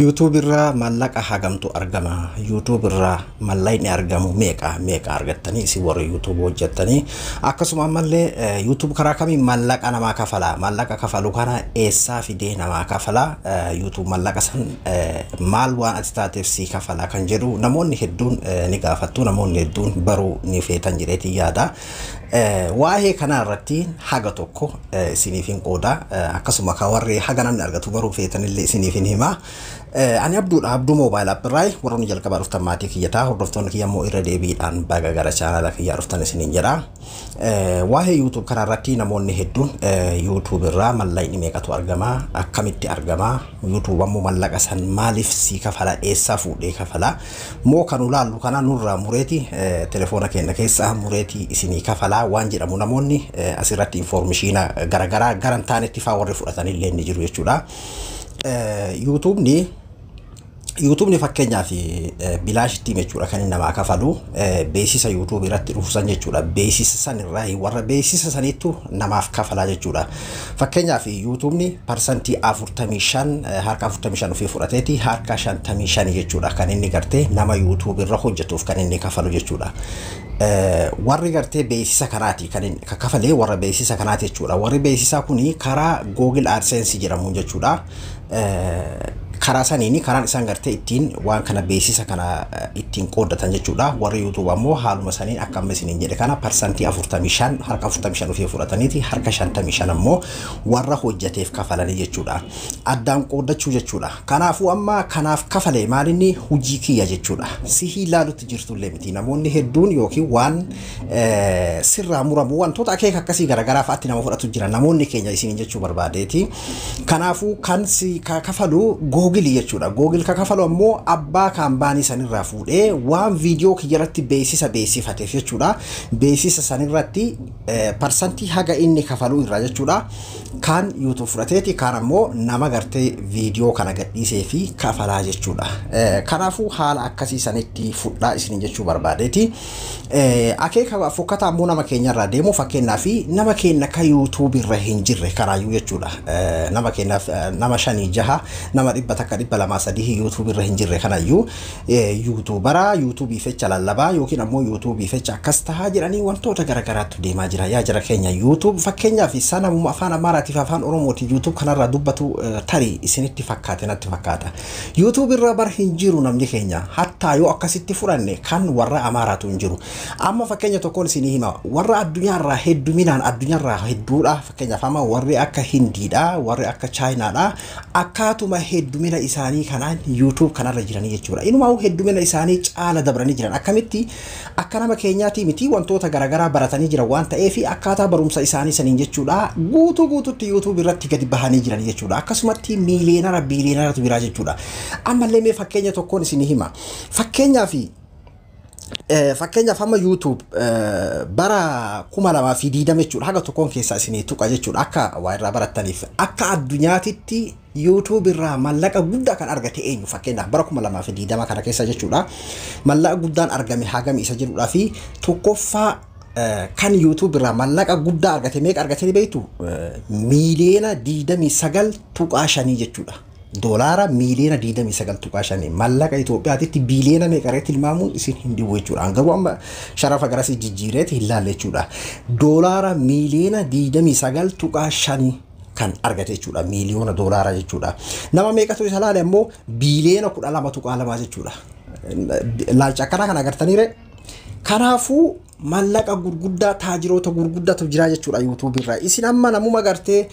YouTube irraa maallaqa hagamtu argama? YouTube irraa maallaqni argamu meeqa meeqa argattanii isin warri YouTube hojjettanii? Akkasuma ammallee YouTube karaa kamiin maallaqa namaa kafala? Maallaqa kafalu kana eessaa fidee namaa kafala? YouTube maallaqa san maal waan ati taateef sii kafala kan jedhu namoonni hedduun ni gaafattu, namoonni hedduun baruu ni feetan jedheetiin yaada. Waa'ee kanaa irratti haga tokko isiniif hin qooda. Akkasuma kan warri haga namni argatu baruu feetanillee isiniif hin hima. Ani Abduudha, Abduu Mobile App irraa. Warroonni jalqabaa dhuftan maatii kiyyataa, hordoftoonni kiyya immoo irra deebiidhaan baga gara chaanala kiyyaa dhuftan isiniin jedha. Waa'ee YouTube kana irratti namoonni hedduun YouTube irraa mallaqni meeqatu argama? Akkamitti argama? YouTube ammoo mallaqa san maaliif sii kafala? Eessaa fuudhee kafala? Moo kan ulaallu kana nurraa mureeti, telefoona keenya keessaa mureeti isinii kafala waan jedhamu namoonni asirratti information garaagaraa gara hin taanetti faa warri fudhatanillee ni jiru jechuudha. YouTubeni fakkeenyaaf bilaashitti jechuudha kan inni namaa kafalu, beeksisa YouTube irratti dhufusan jechuudha. Beeksisa san irraa warra beeksisa sanittu namaaf kafalaa jechuudha. Fakkeenyaaf YouTubeni 45%, harka 45 ofii fudhateeti harka 55 jechuudha kan inni gartee nama YouTube irra hojjetuuf kan inni kafalu jechuudha. Warri gartee beeksisa kanaati kan inni kafalee warra beeksisa kanaati jechuudha. Warri beeksisaa kuni karaa Google AdSense jedhamuun jechuudha. Karaa saniini karaan isaan gartee ittiin waan kana beeksisa kana ittiin qooddatan jechuudha. Warri YouTube ammoo haaluma saniin akka amma isiniin jedhe kana 45%, harka 45 ofii fudhataniiti harka 55 ammoo warra hojjeteef kafalanii jechuudha. Addaan qooddachuu jechuudha. Kanaafuu amma kanaaf kafalee maalinni hojii kiyya jechuudha. Sihii ilaalutti jirtullee miti. Namoonni hedduun yookiin waan sirraa muramu wantoota akeeka akkasii garaagaraa fa'aatti nama fudhatu jira. Namoonni keenya isiniin jechuu barbaadeeti. Kanaafuu kan si kafalu Google jechuudha. Google ka kafalu ammoo abbaa kaampaanii sanirraa fuudhee waan viidiyoo kiyyarratti beeksisa beeksifateef jechuudha. Beeksisa sanirratti parsantii haga inni kafalu irraa jechuudha. Kan YouTube fudhateeti kaan ammoo nama gartee viidiyoo kana gadhiisee fi kafalaa jechuudha. Kanaafuu haala akkasii sanitti fudhaa isiniin jechuu barbaadeeti. Akeeka fokkataa ammoo nama keenyarraa deemu, fakkeenyaaf nama keenya ka YouTube irra hin jirre karaayyuu jechuudha. Nama keenyaaf nama shanii jaha, nama 100, 200, 3 YouTube irra hin jirre kanayyuu YouTubera YouTubeii fecha lallabaa yookiin ammoo YouTubeii fecha akkas tahaa jedhanii wantoota garaagaraatu deemaa jira. Yaa jara keenya, YouTube fakkeenyaaf sanamuma afaan Amaaraatiif afaan Oromooti YouTube kanarraa dubbatu tarii isinitti fakkaate natti fakkaata. YouTube irra bar hin jiru namni keenya, hattaa yoo akkasitti fudhanne kan warra Amaaraatu hin jiru. Amma fakkeenya tokkoon isinii hima, warra addunyaarraa hedduminaan addunyaarraa hedduudha. Fakkeenyaaf amma warri akka Hindiidha, warri akka Chaayinaadha, akkaatuma heddumina isaanii kanaan YouTube kanarra jiranii jechuudha. Inumaa heddumina isaanii caala dabranii jiran. Akkamitti? Akka nama keenyaati miti, wantoota garaagaraa baratanii jiran waan ta'eef akkaataa barumsa isaanii saniin jechuudha guutuu guututti YouTube irratti gadi bahanii jiran jechuudha. Akkasumatti miiliyoonara biiliyoonaratu biraa jechuudha. Ammallee mee fakkeenya tokkoon isinii hima. Fakkeenyaaf amma YouTube bara 2020 jechuudha, haga tokkoon keessaa isinii tuqa jechuudha akka waa irraa barattaniif. Akka addunyaatitti YouTube irraa maallaqa guddaa kan argate eenyu? Fakkeenyaaf bara 2020 kana keessa jechuudha, maallaqa guddaan argame hagami isa jedhudhaa fi tokkoffaa kan YouTube irraa maallaqa guddaa argate meeqa argate ni beektu? Miiliyoona 29.5 jechuudha. Doolaara miiliyoona 29.5, maallaqa Itoophiyaatitti biiliyoona meeqa irratti tilmaamuun isin hin dhibu jechuudha. Garuu amma sharafa garasii jijjiireeti hin laalle jechuudha. Doolaara miiliyoona 29.5 kan argate jechuudha. Miiliyoona doolaara jechuudha. Nama meeqatu isa laale ammoo? Biiliyoona 12.2 jechuudha. Laalcha akkanaa kana agartaniire. Kanaafuu maallaqa gurguddaa, taajiroota gurguddaatu jira jechuudha YouTube irraa. Isin amma namuma gartee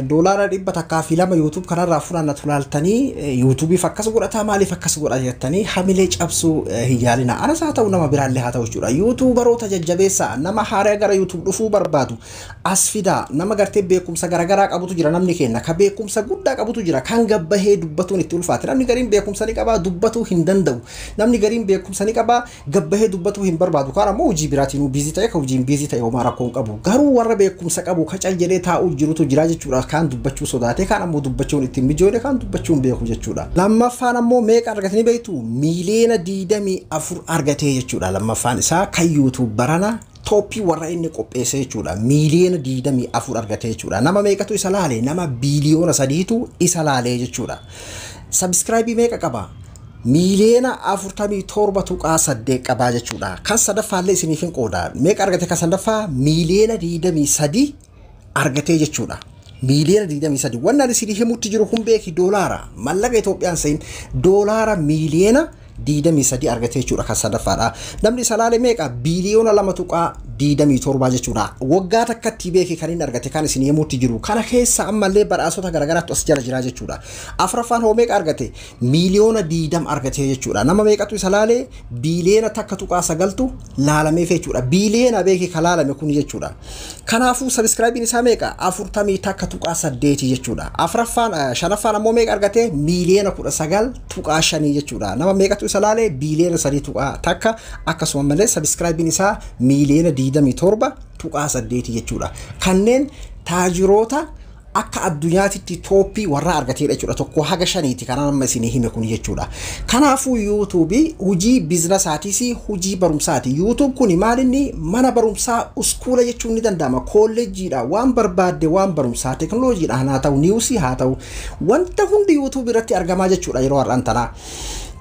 doolaara 102 YouTube kanarraa funaannatu laaltanii YouTubeiif akkas godhataa, maaliif akkas godha jettanii hamilee cabsuu hin yaalina. Anas haa ta'u, nama biraallee haa ta'u jechuudha. YouTuberoota jajjabeessaa, nama haaraa gara YouTube dhufuu barbaadu as fidaa. Nama gartee beekumsa garaagaraa qabutu jira, namni keenya ka beekumsa guddaa qabutu jira kan gabbahee dubbatuun itti ulfaate. Namni gariin beekumsa ni qabaa, dubbatuu hin danda'u. Namni gariin beekumsa ni qabaa, gabbahee dubbatuu hin barbaadu. Kaan ammoo hojii biraatiin busy ta'e, ka hojiin busy ta'e homaa rakkoo hin qabu. Garuu warra beekumsa qabu ka cal jedhee taa'uu jirutu jira jechuudha. Kaan dubbachuu sodaate, kaan ammoo dubbachuun ittiin mijoone, kaan dubbachuun beeku jechuudha. Lammaffaan ammoo meeqa argatanii beektu? Miiliyoona 24 argatee jechuudha. Lammaffaan isaa kan YouTube barana topii warra inni qopheesse jechuudha. Miiliyoona 24 argatee jechuudha. Nama meeqatu isa laale? Nama biiliyoona 3tu isa laalee jechuudha. Subscribe meeqa qaba? Miiliyoona 47.8 qabaa jechuudha. Kan sadaffaallee isiniif hin qooda. Meeqa argate kan sadaffaa? Miiliyoona 23 argatee jechuudha. Miiliyoona 23. Wannan isinii himutti jiru kun beeki doolaara. Mallaqa Itoophiyaan sayin doolaara miiliyoona 23 argatee jechuudha kan sadaffaadha. Namni isa laale meeqa? Biiliyoona 2.27 jechuudha. Waggaa takkatti beeki kan inni argate kan isin himutti jiru. Kana keessa ammallee badhaasota garaagaraatu as jala jira jechuudha. Afraffaan hoo meeqa argate? Miiliyoona 20 argatee jechuudha. Nama meeqatu isa laale? Biiliyoona 1.9 laalameef jechuudha. Biiliyoona beeki kan laalame kun jechuudha. Kanaafuu sabiskiraabiin isaa meeqa? 41.8 jechuudha. Afraffaan shanaffaan ammoo meeqa argate? Miiliyoona 19.5 jechuudha. Nama meeqatu isa laale? Biiliyoona 3.1 akkasuma malee sabiskiraabiin isaa miiliyoona 27.8 jechuudha. Kanneen taajiroota akka addunyaatitti tooppii warra argateedha jechuudha. 1 haga 5 kanaan amma isinii hime kun jechuudha. Kanaafuu yuutuubii hojii biizinasaatis hojii barumsaati. YouTube kun maalinni mana barumsaa uskuula jechuun ni danda'ama. Kolleejjiidha waan barbaadde waan barumsaa teekinooloojiidhaan haa ta'u niwusii haa ta'u wanta hundi yuutuubii irratti argamaa jechuudha yeroo har'aan tanaa.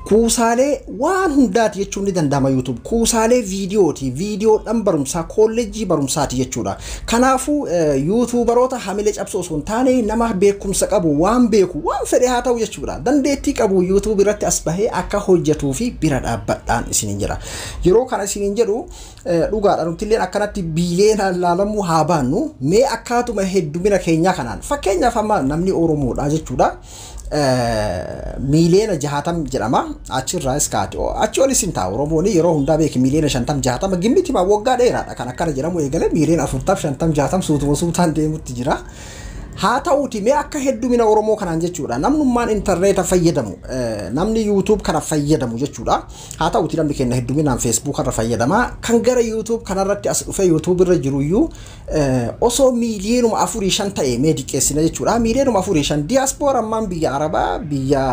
Kuusaalee waan hundaati jechuun ni danda'ama YouTube. Kuusaalee viidiyooti. Viidiyoodhaan barumsaa kolleejjii barumsaati jechuudha. Kanaafuu yuutuubaroota hamilee cabsoo osoo hin taane nama beekumsa qabu waan beeku waan fedhe haa ta'u jechuudha. Dandeettii qabu YouTube irratti as bahee akka hojjetuu fi bira dhaabbadhaan isiniin jedha. Yeroo kana isiniin jedhu dhugaadha nutilleen akkanatti biiliyoonaan laalamuu haa baannu mee akkaatuma heddumina keenyaa kanaan fakkeenyaaf amma namni Oromoodha jechuudha. Miiliyoona 60 jedhama achirraa iskaati achi olis hin taa'u Oromoon yeroo hundaa beeki miiliyoona 50 60 gimmiti maa waggaa dheeraadha kan akkana jedhamu eegale miiliyoona 40 50 60 suutuma suutaan deemutti jira. Haa ta'uuti mee akka heddumina Oromoo kanaan jechuudha namnummaan intarneeta fayyadamu namni YouTube kana fayyadamu jechuudha. Haa ta'uuti namni keenya hedduminaan Facebook irra fayyadama kan gara YouTube kanarratti as dhufee YouTube irra jiru iyyuu osoo miiliyoonuma 4-5 ta'e mee diqqeessina jechuudha. Miiliyoonuma 4-5 diyaaspoora ammaan biyya Arabaa, biyya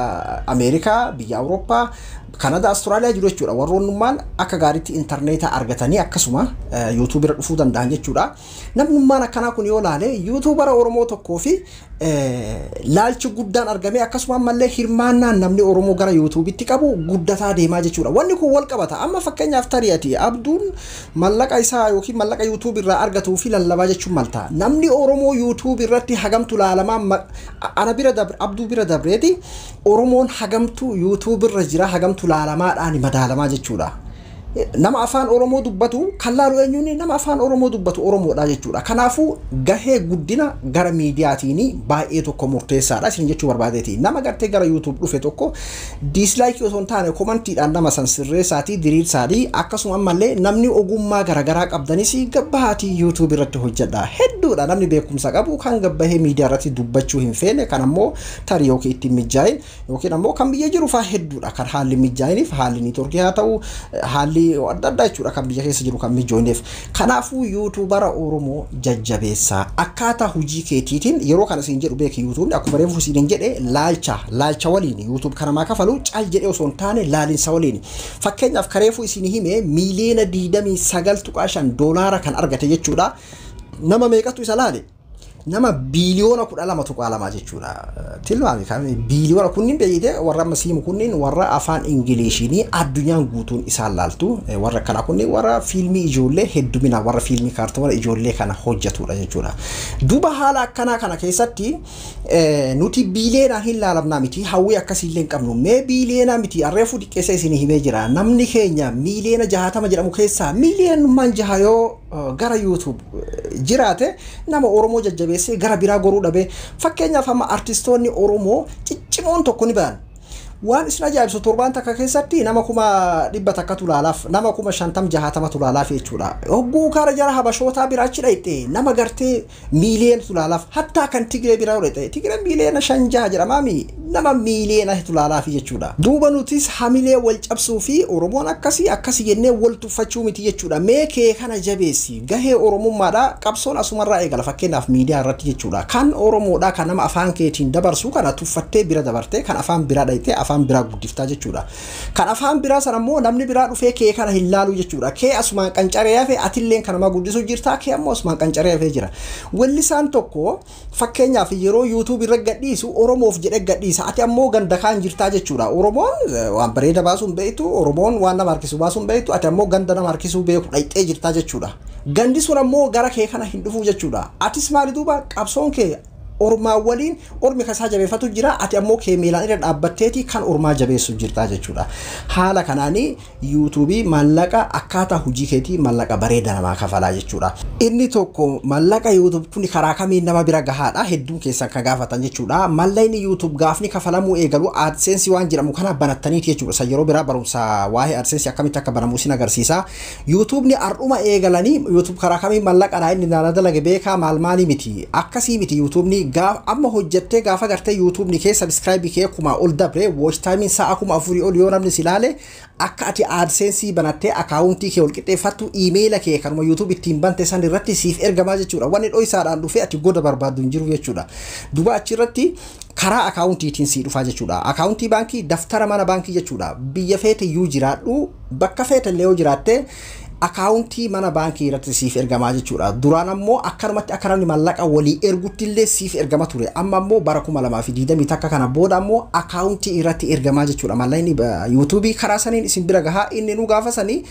Ameerikaa, biyya Awurooppaa, Kanada, Austraaliyaa jiru jechuudha. Warroonnummaan akka gaariitti intarneeta argatanii akkasuma YouTube irra dhufuu danda'an jechuudha. Namnummaan akkanaa kun yoo laale yuutuubara Oromoo tokkoo fi laalchi guddaan argame akkasuma ammallee hirmaannaan namni Oromoo gara yuutuubitti qabu guddataa deemaa jechuudha. Wanni kun wal qabata. Amma fakkeenyaaf tari'ati Abduun mallaqa isaa yookiin mallaqa yuutuub irraa argatuu fi lallabaa jechuun malta. Namni Oromoo yuutuub irratti hagamtu laalamaa ana bira dabre Abduu bira dabreeti Oromoon hagamtu yuutuub irra jira hagamtu laalamaadhaan madaalamaa jechuudha. Nama afaan Oromoo dubbatu kan laalu eenyuun nama afaan Oromoo dubbatu Oromoodha jechuudha. Kanaafuu gahee guddina gara miidiyaatiin baay'ee tokko murteessaadha isin jechuu barbaadeeti. Nama gartee gara YouTube dhufe tokko diislaayikii osoo hin taane komantiidhaan nama san sirreessaatii diriirsaatii akkasuma ammallee namni ogummaa garaagaraa qabdanis gabbahaatii YouTube irratti hojjedha. Hedduudha namni beekumsa qabu kan gabbahee miidiyaa irratti dubbachuu hin feene kan ammoo tarii yookiin ittiin mijaa'in yookiin ammoo kan biyya jiru fa'aa hedduudha kan haalli mijaa'iniif haalli niitoorkii haa ta'u haalli adda addaa jechuudha kan biyya keessa jiru kan mijoonneef. Kanaafuu yuutuubara Oromoo jajjabeessaa akkaataa hojii keetiitiin yeroo kana isin jedhu beeki yuutuubni akkuma reefu isin jedhe laalcha waliin yuutuub kana maa kafalu cal jedhee osoo hin taane laalinsa waliin. Fakkeenyaaf kareefu isin hime miiliyoona 29.5 doolaara kan argate jechuudha. Nama meeqatu isa laale? Nama biiliyoona 12.2 jechuudha. Tilmaami kan biiliyoona kunniin beeyite warra amma siimu kunniin warra afaan Ingiliishinii addunyaan guutuun isaan laaltu warra kana kunniin warra fiilmii ijoollee heddumina warra fiilmii kaartoona ijoollee kana hojjetudha jechuudha. Duuba haala akkanaa kana keessatti nuti biiliyoonaan hin laalamnaa miti hawwii akkasiillee hin qabnu mee biiliyoonaa miti arreefuu diqqeessa isinii himee jira namni keenya miiliyoona 60 jedhamu keessaa miiliyoonummaan jaha yoo gara YouTube jiraate nama Oromoo jajjabeessee gara biraa goruu dhabe. Fakkeenyaaf amma artistoonni Oromoo ciccimoon tokko ni ba'an. Waan isin ajaa'ibsu torbaan takka keessatti nama 100,000 laalaaf nama 50,000-60,000 laalaaf jechuudha. Hogguu kara jara Habashootaa biraa achi dhayxe nama gartee miiliyoona laalaaf hattaa kan Tigree biraa dhayxe Tigree miiliyoona 5-6 jedhamaami nama miiliyoona laalaaf jechuudha. Duuba nutis hamilee wal cabsuu fi Oromoon akkasii akkasii jennee wal tuffachuu miti jechuudha. Mee kee kana jabeessi gahee Oromummaadha qabsoon asumarraa eegala fakkeenyaaf miidiyaa irratti jechuudha. Kan Oromoodha kan nama afaan keetiin dabarsu kana tuffattee bira dabartee kan afaan biraa dhayxee afaan Afaan biraa guddiftaa jechuudha. Kan afaan biraa sana immoo namni biraa dhufee kee kana hin laalu jechuudha. Kee asumaan qancaree hafe, atilleen kan namaa guddisuu jirtaa, kee ammoo asumaan qancaree hafee jira. Wellisaan tokko fakkeenyaaf yeroo YouTube irra gadhiisu Oromoof jedhee gadhiisa. Ati ammoo ganda kaan jirtaa jechuudha. Oromoon waan bareeda baasuun beektu, Oromoon waan nama harkisu baasuun beektu, ati ammoo ganda nama harkisuu beeku dhayxee jirtaa jechuudha. Gandi sun ammoo gara kee kana hin dhufuu jechuudha. Atis maali duuba qabsoon kee ormaa waliin ormi kasaa jabeeffatu jira, ati ammoo kee miilaan irra dhaabbatteeti kan ormaa jabeessu jirtaa jechuudha. Haala kanaanii YouTubeii maallaqa akkaataa hojii keetii maallaqa bareeda namaa kafalaa jechuudha. Inni tokko maallaqa YouTube kun karaa kamiin nama bira gahaadha hedduun keessan kan gaafatan jechuudha. Maallaqni YouTube gaafni kafalamuu eegalu AdSense waan jedhamu kana banattaniiti jechuudha. Isa yeroo biraa barumsa waa'ee AdSense akkamitti akka banamu isin agarsiisa. YouTubeni har'uma eegalanii YouTube karaa kamiin maallaqa inni naana dalage beekaa maal maalii miti, akkasii miti. YouTubeni gaaf amma hojjettee gaafa gartee YouTubeni kee subscribe kee 1000 ol dabre, watch time sa'a 4000 ol yoo namni si ilaale, akka ati AdSense banattee akaawuntii kee ol qixxeeffattu iimeela kee kanuma YouTube ittiin bante san irratti siif ergamaa jechuudha. Wanni dho'isaadhaan dhufee ati goda barbaaddu hin jiru jechuudha. Duba achirratti karaa akaawuntiitiin sii dhufaa jechuudha. Akaawuntii baankii, daftara mana baankii jechuudha. Biyya feete iyyuu jiraadhu, bakka feete illee yoo jiraatte, akaawuntii mana baankii irratti siif ergamaa jechuudha. Duraan ammoo akkanumatti akka namni maallaqa walii ergutti illee siif ergama ture. Amma ammoo bara 2021 kana booda ammoo akaawuntii irratti ergamaa jechuudha. Maallaqni YouTubeii karaa saniin isin bira gahaa. Inni nu gaafa sanii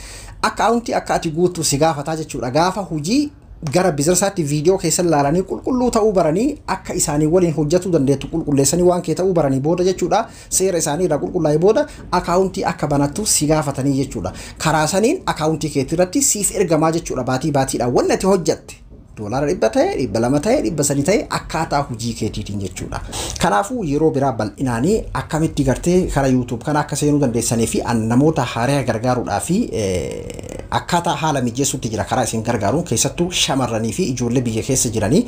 akaawuntii akka ati guuttu si gaafataa jechuudha. Gaafa hojii gara biizinasaatti viidiyoo keessan ilaalanii qulqulluu ta'uu baranii, akka isaanii waliin hojjetuu dandeettu qulqulleessanii waan kee ta'uu baranii booda jechuudha. Seera isaanii irraa qulqullaa'ee booda akaawuntii akka banattu si gaafatanii jechuudha. Karaa saniin akaawuntii keetii irratti siif ergamaa jechuudha baatii baatiidhaan wanni ati hojjatte. $100 ta'e, 200 ta'e, 300 ta'e, akkaataa hojii keetiitiin jechuudha. Kanaafuu yeroo biraa bal'inaanii akkamitti gartee karaa YouTube kana akka seenuu dandeessanii fi namoota haaraa gargaaruudhaa fi akkaataa haala mijeessuutti jira karaa isin gargaaruun, keessattuu shamarranii fi ijoollee biyya keessa jiranii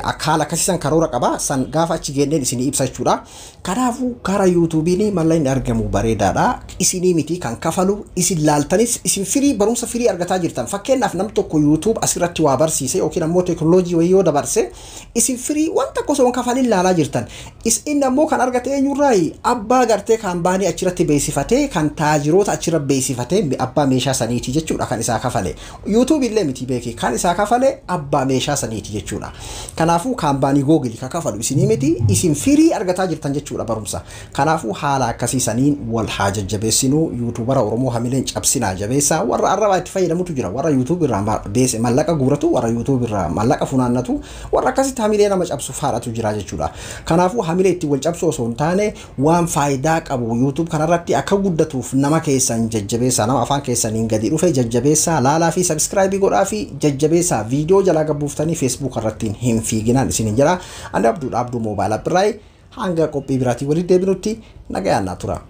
akka haala akkasiisan karoora qaba san gaafa achi geenneen isinii ibsa jechuudha. Kanaafuu karaa YouTubeiin mallaqni argamu bareedaadha. Isinii miti kan kafalu, isin laaltanis isin firii barumsa firii argataa jirtan. Fakkeenyaaf nam tokko YouTube asirratti waa barsiise yookiin ammoo teekinooloojii wayii yoo dabarse, isin firii wanta osoo hin kafalin laalaa jirtan. Inni ammoo kan argate eenyurraayi? Abbaa gartee kaampaanii achirratti beeksifatee, kan taajiroota achirra beeksifatee, abbaa meeshaa saniiti jechuudha kan isaa kafale. YouTube illee miti beeki, kan isaa kafale abbaa meeshaa saniiti jechuudha. Kanaafuu kaampaanii Google ka kafalu isinii miti, isin firii argataa jirtan jechuudha barumsa. Kanaafuu haala akkasii saniin wal haa jajjabeessinu. YouTubera Oromoo hamileen cabsinaa, jabeessaa. Warra arrabaa itti fayyadamutu jira, warra YouTube irraa mallaqa guuratu, warra YouTube irraa mallaqa funaannatu, warra akkasitti hamilee nama cabsu faadhatu jira jechuudha. Kanaafuu hamilee itti wal cabsu osoo hin taane, waan faayidaa qabu YouTube kanarratti akka guddatuuf nama keessan jajjabeessaa, nama afaan keessaniin gadi dhufe jajjabeessaa, laalaa fi subscribe godhaa fi jajjabeessaa, viidiyoo jalaa gabbuuftanii Facebook irratti hin fiiginaan isin jira. Ani Abduudha, Abduu Mobile Appirraay. Hanga qophii biraatii walitti deebinutti nagayaan naa tura.